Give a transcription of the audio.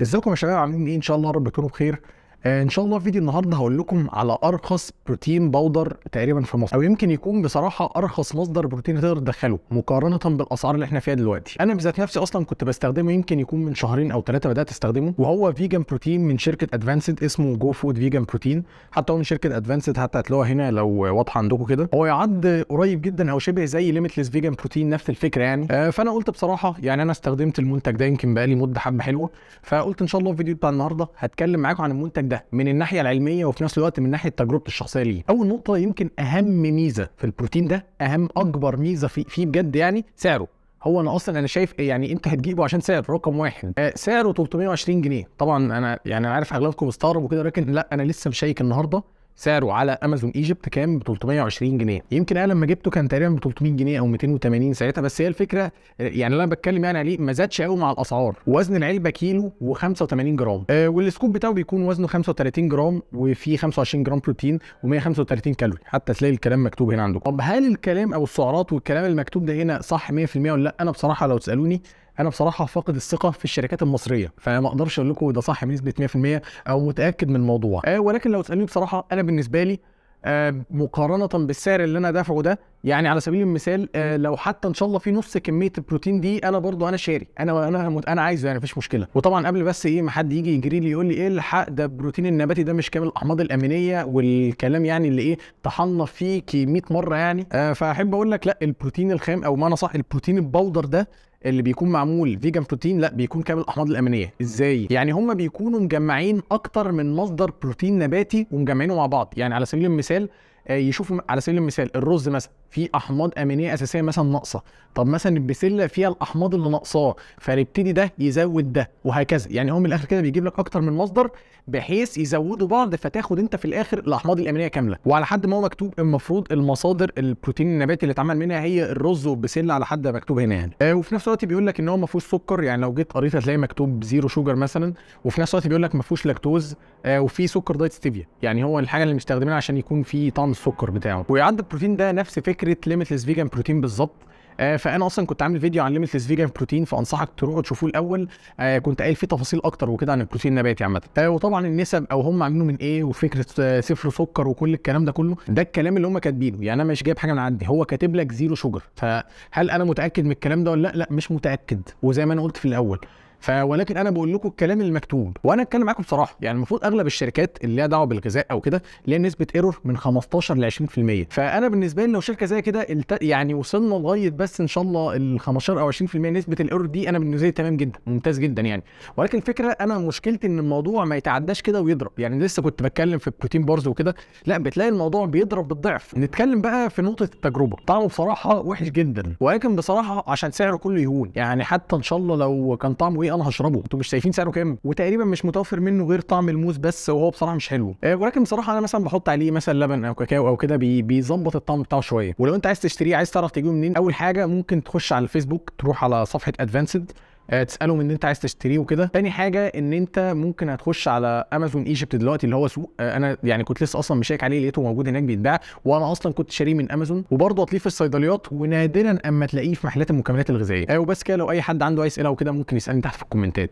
ازيكم يا شباب، عاملين ايه؟ ان شاء الله رب تكونوا بخير. ان شاء الله في فيديو النهارده هقول لكم على ارخص protein powder تقريبا في مصر، او يمكن يكون بصراحة ارخص مصدر بروتين تقدر تدخله مقارنة بالاسعار اللي احنا فيها دلوقتي. انا بذات نفسي اصلا كنت بستخدمه يمكن يكون من شهرين او 3 بدات استخدمه، وهو vegan protein من شركة Advanced اسمه Go Food vegan protein. حتى هو من شركة Advanced، حتى هتلاقوها هنا لو واضحة عندكم كده. هو يعد قريب جدا او شبه زي Limitless vegan protein، نفس الفكرة يعني. فانا قلت بصراحة يعني انا استخدمت المنتج ده يمكن بقالي مده حبه حلوة، فقلت ان شاء الله في الفيديو بتاع النهارده هتكلم معاكم عن المنتج ده من الناحية العلمية وفي نفس الوقت من ناحية تجربتي الشخصية ليه. اول نقطة، يمكن اهم ميزة في البروتين ده، اهم اكبر ميزة فيه بجد يعني سعره. هو انا اصلا انا شايف يعني انت هتجيبه عشان سعر رقم واحد. سعره 320 جنيه. طبعا انا يعني عارف اغلبكم مستغرب وكده، لكن لا انا لسه مشيك النهارده سعره على Amazon Egypt كام؟ ب 320 جنيه. يمكن انا لما جبته كان تقريبا ب 300 جنيه او 280 ساعتها، بس هي الفكرة يعني اللي انا بتكلم يعني عليه ما زادش قوي مع الاسعار. وزن العلبة كيلو و85 جرام، وال scoop بتاعه بيكون وزنه 35 جرام، وفيه 25 جرام بروتين و135 كالوري. حتى تلاقي الكلام مكتوب هنا عندكم. طب هل الكلام او السعرات والكلام المكتوب ده هنا صح 100% ولا لا؟ انا بصراحة لو تسالوني انا بصراحة فاقد الثقة في الشركات المصرية، فما اقدرش اقول لكم ده صح بنسبة 100% او متاكد من الموضوع. ولكن لو تسالوني بصراحة انا بالنسبة لي مقارنة بالسعر اللي انا دافعه ده، يعني على سبيل المثال لو حتى ان شاء الله في نص كمية البروتين دي انا برضو انا شاري، انا عايزه يعني مفيش مشكلة. وطبعا قبل بس ايه ما حد يجي يجري لي يقول لي ايه الحق ده البروتين النباتي ده مش كامل الاحماض الامينية والكلام يعني اللي ايه طحنا فيه 100 مرة يعني. فاحب اقول لك لا، البروتين الخام او معنى صح البروتين ال powder ده اللي بيكون معمول vegan protein لا بيكون كامل الاحماض الامينية. ازاي يعني؟ هم بيكونوا مجمعين اكتر من مصدر بروتين نباتي ومجمعينه مع بعض. يعني على سبيل المثال يشوفوا على سبيل المثال الرز مثلا في احماض امينيه اساسية مثلا ناقصه، طب مثلا البسله فيها الاحماض اللي ناقصاه، فيبتدي ده يزود ده وهكذا. يعني هو من الاخر كده بيجيب لك اكتر من مصدر بحيث يزودوا بعض، فتاخد انت في الاخر الاحماض الامينية كاملة. وعلى حد ما هو مكتوب المفروض المصادر البروتين النباتي اللي اتعمل منها هي الرز والبسله على حد مكتوب هنا يعني. وفي نفس الوقت بيقول لك ان هو ما فيهوش سكر، يعني لو جيت قريت هتلاقي مكتوب zero sugar مثلا. وفي نفس الوقت بيقول لك ما فيهوش لاكتوز، وفي سكر diet stevia، يعني هو الحاجة اللي مستخدمينها عشان يكون في طعم السكر بتاعه. ويعد البروتين ده نفس فكرة Limitless vegan protein بالظبط. فانا اصلا كنت عامل فيديو عن Limitless vegan protein، فانصحك تروحوا تشوفوه الاول. كنت قايل فيه تفاصيل اكتر وكده عن البروتين النباتي عامة. وطبعا النسب او هم عاملينه من ايه، وفكره صفر سكر وكل الكلام ده كله، ده الكلام اللي هم كاتبينه. يعني انا مش جايب حاجة من عندي، هو كاتب لك zero sugar. فهل انا متاكد من الكلام ده ولا لا؟ لا مش متاكد، وزي ما انا قلت في الاول ولكن انا بقول لكم الكلام المكتوب. وانا اتكلم معاكم بصراحة، يعني المفروض اغلب الشركات اللي ليها دعوه بالغذاء او كده ليها نسبه error من 15 ل 20%. فانا بالنسبة لي لو شركة زي كده يعني وصلنا لغاية بس ان شاء الله ال 15 او 20% نسبه ال error دي، انا بالنسبة لي تمام جدا، ممتاز جدا يعني. ولكن الفكرة انا مشكلتي ان الموضوع ما يتعداش كده ويضرب. يعني لسه كنت بتكلم في ال protein bars وكده، لا بتلاقي الموضوع بيضرب بالضعف. نتكلم بقى في نقطة التجربة. طعمه بصراحة وحش جدا، ولكن بصراحة عشان سعره كله يهون، يعني حتى ان شاء الله لو كان طعمه ايه انا هشربه. انتوا مش شايفين سعره كام؟ وتقريبا مش متوفر منه غير طعم الموز بس، وهو بصراحة مش حلو. ولكن بصراحة انا مثلا بحط عليه مثلا لبن او كاكاو او كده، بيظبط الطعم بتاعه شوية. ولو انت عايز تشتريه، عايز تعرف تجيبه منين، اول حاجة ممكن تخش على الفيسبوك، تروح على صفحة Advanced، تسالهم ان انت عايز تشتريه وكده. تاني حاجة ان انت ممكن هتخش على Amazon Egypt دلوقتي اللي هو سوق، انا يعني كنت لسه اصلا مشيك عليه لقيته موجود هناك بيتباع، وانا اصلا كنت شاريه من امازون، وبرضه هتلاقيه في الصيدليات، ونادرا اما تلاقيه في محلات المكملات الغذائية. وبس كده. لو اي حد عنده اي اسئلة وكده ممكن يسالني تحت في الكومنتات.